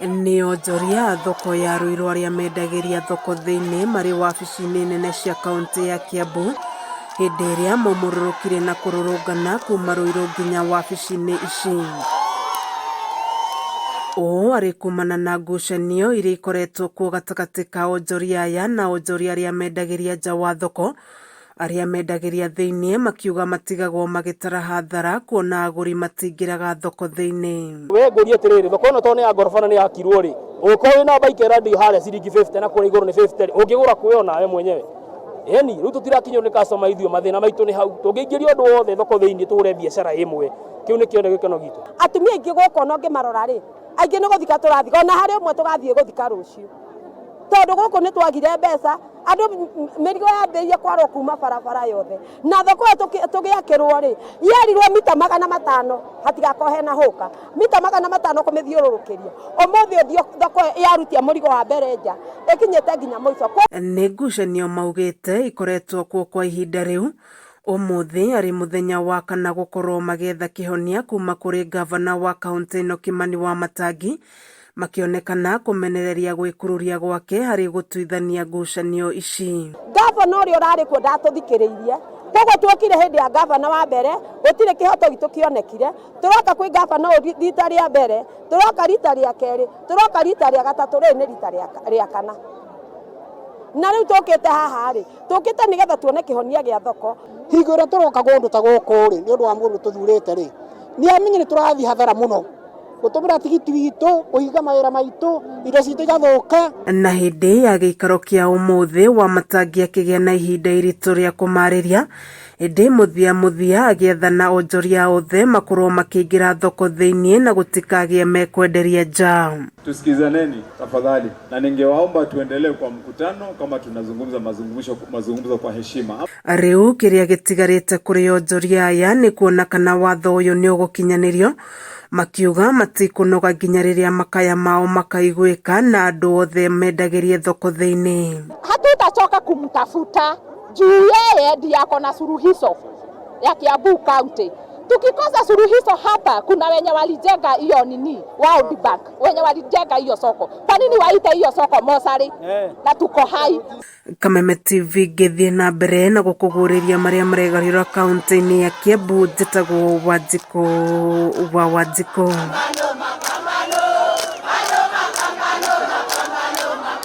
Nĩ onjoria a thoko ya Ruiru arĩa mendagĩria thoko thĩinĩ marĩ wabici-inĩ nene cia kauntĩ ya Kiambu hĩndĩ ĩrĩa maumũrũrũkire na kũrũrũngana kuma Ruiru nginya wabici-inĩ ici. Ũũ arĩ kumana na ngucanio iria ikoretwo kuo gatagatĩ ka onjoria aya na onjoria arĩa mendagĩria nja wa thoko Arĩa mendagĩria thĩinĩ makiuga matigagwo magĩtara hathara kuona agũri matingĩraga thoko thĩinĩ. We ngũrie atĩrĩrĩ, thoko ĩno tondũ nĩ ya ngoroba na nĩ yakirwo rĩ, ũngĩkorwo wĩna bike ĩrendio harĩa ciringi 50 na kũrĩa igũrũ nĩ 50 rĩ, ũngĩgũra kũ we onawe mwenyewe? Ĩni, rĩu tũtirakinyĩrwo nĩ customer ithuĩ, mathĩna maitũ nĩ hau. Tũngĩingĩria ũndũ wothe thoko thĩinĩ tũhũre biacara ĩmwe, kĩu nĩkĩo gĩkeno gitũ. Atumia aingĩ gũkũ ona ũngĩmarora rĩ, aingĩ nĩ gũthika tũrathika, ona harĩ ũmwe tũgathiĩ gũthika rũciũ, tondũ gũkũ nĩ twagire mbeca. Andũ mĩrigo yambĩrĩirie kwarwo kuma barabara yothe na thoko ĩyo tũgĩakĩrwo rĩ yerirwo mita 500 hatigakorwo hena hũka mita 500 kũmĩthiũrũrũkĩria ũmũthĩ ũthiĩ thoko ĩyo yarutia mũrigo wa mbere nja ĩkinyĩte nginya mũico. Nĩ ngucanio maugĩte ikoretwo kuo kwa ihinda rĩu, ũmũthĩ arĩ mũthenya wa kana gũkorwo magĩetha kĩhonia kuma kũrĩ ngavana wa kauntĩ ĩno Kimani Wamatangi makĩonekana kũmenereria gwĩkururia gwake harĩ gũtuithania ngucanio ici. Ngavana ũrĩa ũrarĩ kuo ndatũthikĩrĩirie, koguo tuokire hĩndĩ ya ngavana wa mbere gũtirĩ kĩhoto gitũ kĩonekire, tũroka kwĩ ngavana ũyũ rita rĩa mbere, tũroka rita rĩa kerĩ, tũroka rita rĩa gatatũ, rĩrĩ nĩ rita rĩa kana. Na rĩu tũkĩte haha rĩ, tũkĩte nĩgetha tuone kĩhonia gĩa thoko. Hingo ĩrĩa tũroka kũndũ ta gũkũ rĩ, nĩ ũndũ wa mũndũ tũthurĩte rĩ, nĩ amenye nĩ tũrathiĩ hathara mũno. Gũtũmĩra tigiti witũ, kũhinga mawĩra maitũ, indo citũ igathũka. Na hĩndĩ ya gĩikaro kĩa ũmũthĩ, Wamatangi akĩgĩa na ihinda iritũ rĩa kũmarĩria, ĩndĩ mũthia mũthia agĩathana onjoria othe makorwo makĩingĩra thoko thĩinĩ na gũtikagĩe mekwenderia nja. Tusikizaneni tafadhali, na ningewaomba tuendelee kwa mkutano kama tunazungumza mazungumzo, mazungumzo kwa heshima. Rĩu kĩrĩa gĩtigarĩte kũrĩ onjoria aya nĩ kuona kana watho ũyũ nĩ ũgũkinyanĩrio Makiuga matikũnoga nginya rĩrĩa makaya mao makaiguĩka na andũ othe mendagĩrie thoko thĩinĩ. Hatutachoka kumtafuta juu yeye ndiye ako na suluhisho ya Kiambu County. Tukikosa suluhisho hapa, kuna wenye walijenga hiyo nini World Bank, wenye walijenga hiyo soko. Kwa nini waite hiyo soko mochari na tuko hai? Kameme TV ngĩthiĩ na mbere na gũkũguũrĩria marĩa maregarĩra kaunti-inĩ ya Kiambu njĩtagwo Wanjikũ wa Wanjikũ.